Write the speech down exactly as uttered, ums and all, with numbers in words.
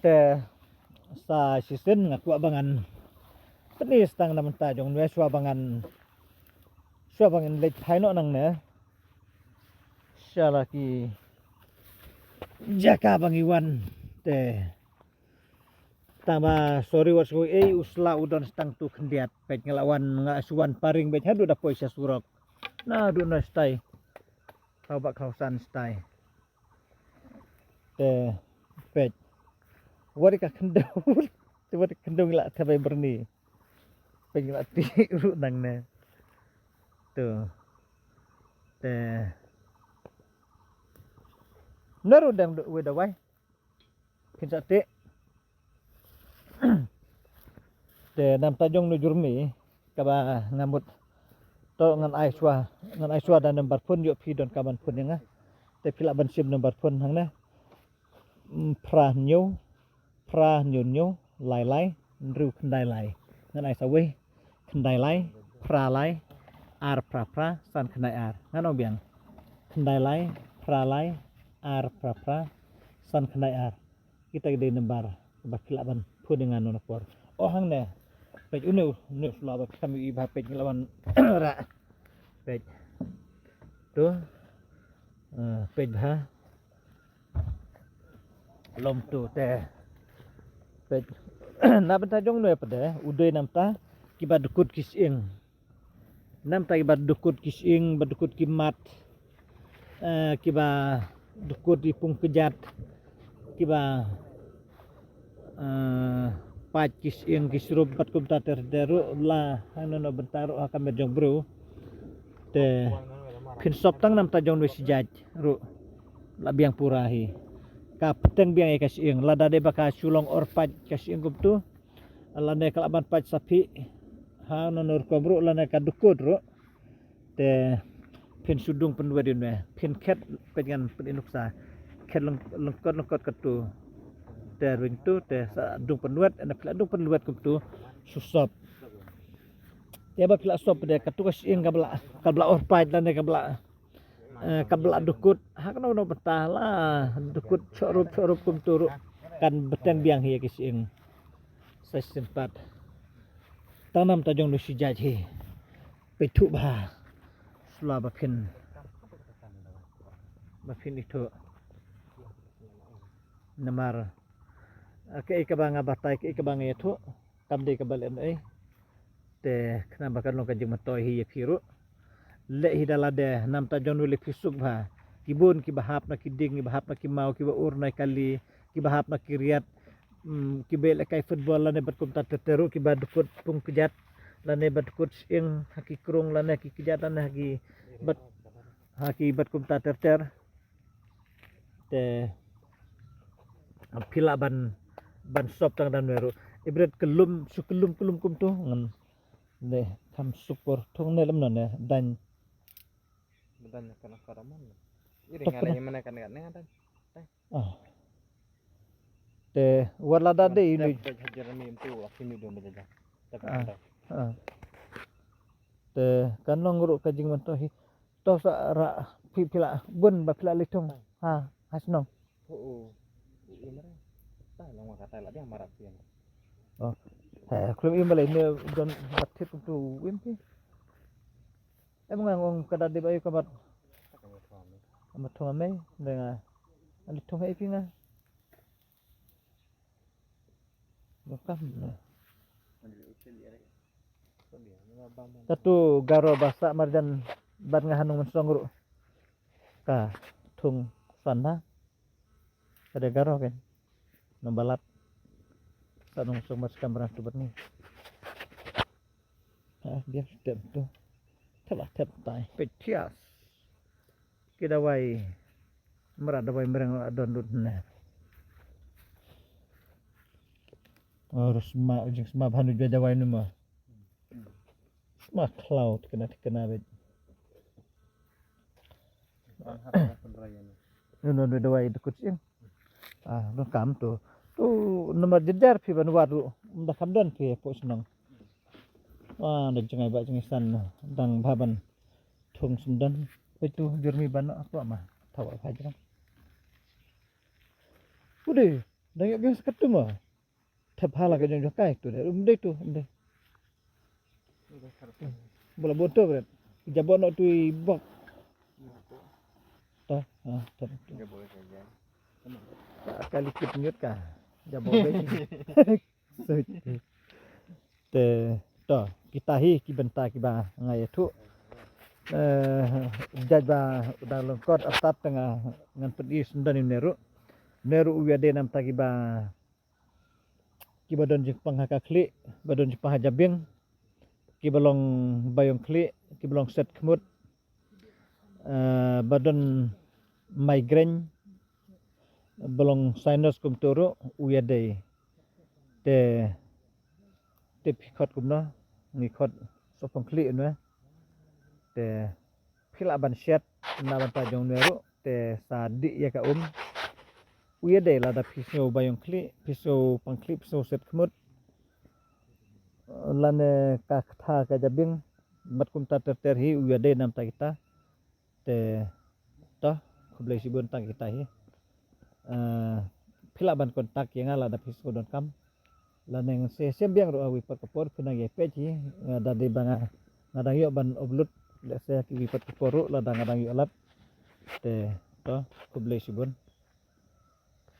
Te sa shisien nga kwah ba ngan pyni stang na bynta jong nwe shuwa ba ngan, shuwa ba ngan leit phai noh nangne sha la ki jaka ba ngi wan. Te tang ba sorry wat sngewbha ei, u sla u don stang tu khyndiat. Peit nga la wan, nga shu wan paring peit haduh da poi sha surok. Naduh na stai. Kau ba kau san stai. Te peit. Wat ka khyndew. Te wat ka khyndew ngi la thabai byrni. Peit ngi la ti ruh nangne. Tu. Te. Naru dang du wei dawai. Phin sa te. Te na bynta jong nu jurmi kaba nga mut to ngan ai shuwa, ngan ai shuwa da number phone, ïoh phi donkam ban phone ïa nga. Te phi lah ban shim number phone hangne. Mm, phra hynñiew, phra hynñiew hynñiew, lai lai, hynriew khyndai lai. Ngan ai sa wei, khyndai lai, phra lai, ar phra phra, san khyndai ar. Ngan ong biang. Khyndai lai, phra lai, ar phra phra, san khyndai ar. Kita ki dei number ba phi lah ban phone ïa nga na kane ka por. Oh hangne. Peit une u, une u sla ba phi kam ïohi bha, peit ngi la wan rah. Peit. Tu. Eh, peit bha. Lom tu te. Peit. Na bynta jong nwe pat de u dei na bynta kiba dkut ki sying. Na bynta kiba dkut ki sying, ba dkut ki mat, eh, kiba dkut i pung kjat, kiba, eh, pait ki sying ki srup bad kumta ter ter ruh la hangno no bynta ruh ha ka met jong bru. Te phin sop tang na bynta jong nwe shi jait ruh la biang pura hi. Ka bteng biang ïa ka sying, lada dei ba ka shu long or pait ka sying kumtu. Lane ka lah ban pait sa phi. Ha, na nor ko bru lane ka dkut ruh. Te phin shu dung pynwet ïa nwe. Phin khet peit ngan pyni nuksa. Khet lyng-, lyngkot lyngkot katu. Te ruh tu te sa dung pynwet, na phi lah dung pynwet kumtu. Shu sop. Te ba phi lah sop de katu ka sying kaba lah, kaba lah or pait lane kaba lah eh, kaba lah dkut, ha kano kano bynta la dkut shoh rup shoh rup kumtu ruh kan bteng biang hi ïa ki sying. Sa shisien pat. Tang na bynta jong nu shi jait hi. Peit thuh bha. Sla ba phin, ba phin ithuh. Namar, eh, kaei kaba nga batai, kaei kaba nga ïathuh. Kam dei kaba leh ei. Te khnang ba kan long ka jingmyntoi hi ïa phi ruh. Leh hi da lade, na bynta jong nu leh phi suk bha. Ki bun kiba hap na ki dieng, kiba hap na ki maw, kiba ur na kali, kiba hap na ki riat, mm, kiba leh kai football lane bad kumta ter ter ruh, kiba dkut pung kjat lane bad dkut sying ha ki krung lane ki kjat lane ha ki bad, ha ki bad kumta ter ter. Te phi lah ban, ban sop tang da nwe ruh. Ibret kyllum, shu kyllum kyllum kumtu ngan. Ne kham suk por thung ne lem no ne dan. Dan kan ka raman. Iri. Tok ngana pernah. Mana kan ngana dan. Ah. Te wat lada de ini. Hajar ni tu aku ni dong belajar. Ah. Ah. Te kan long ruh ka jingmyntoi hi. To sa ra phi, phi lah bun ba phi lah leit thung ha, ha shnong. Oh, oh. Ïa mara. Ta long ka ta la dia mara phi. Oh. Ha, khlem im ba lei ne don bat thit tu im phi. Em nga ngong ka da dei ba ïa ka bat. Ka bat thung ame, de nga. Leit thung ha phi nga. Kam. Katu Garo ba sah marjan bad nga ha Nongmynsong ruh. Ka thung san ha. Ka dei Garo kan. Nongbalat. Sah Nongmynsong bad skam bran tu bad ni. Ha, dia step tu. Telah tep tai. Peit thias. Ki dawai. Mrad dawai mreng la don lut ne. Oh, sma, ujing sma bhanu jua dawai nu ma. Sma cloud kena, kena bet. Nu, nu, nu dawai dukut sing. Ah, nu kam tu. Tu nomor jejar phi ban waru. Nda kam don phi pok senang. Wah, nda jengai ba jengai san. Dang baban. Thung sendon. Itu jermi ban aku ama. Tawa apa aja. Udah. Dang ïoh biang sa katto ma. Thep ha la ka jong jong kai tu dei. Um dei tu, um dei. Bola boto bret. Jabon no tu i bok. Ta, ha, ta. Kali kit nyut ka. Jabon dei. Te to kita hi ki bynta kiba nga ïathuh. Eh, judge ba u dang long kot ap tat tang ngan pyn-i sendon ïa u ne ruh. Ne ruh u ïa dei namta kiba kiba don jingpang ha ka khlieh, ba don jingpang ha jabieng, kiba long baïong khlieh, kiba long set khmut, eh, ba don migraine, ba long sinus kumto ruh u ïa dei. Te te phi khot kumno, ngi khot sohpang khlieh ne. Te phi lah ban shet na bynta jong ne ruh te sa dih ïa ka um. U ïa dei lada phi sngew baïong khlieh, phi sngew pang khlieh, phi sngew set khmut. Lane ka kata ka jabieng mat kumta ter ter hi u ïa dei namta kita. Te to khublei shibun tang kita hi. Eh, phi lah ban contact ïa nga lada phi sngew donkam. Lane ngan sa shem biang ruh ha kawei pat ka por phin nang ïa peit hi, eh, da dei ba nga nga dang ïoh ban upload lehse ha kawei pat ka por ruh lada nga dang ïoh lad. Te to khublei shibun.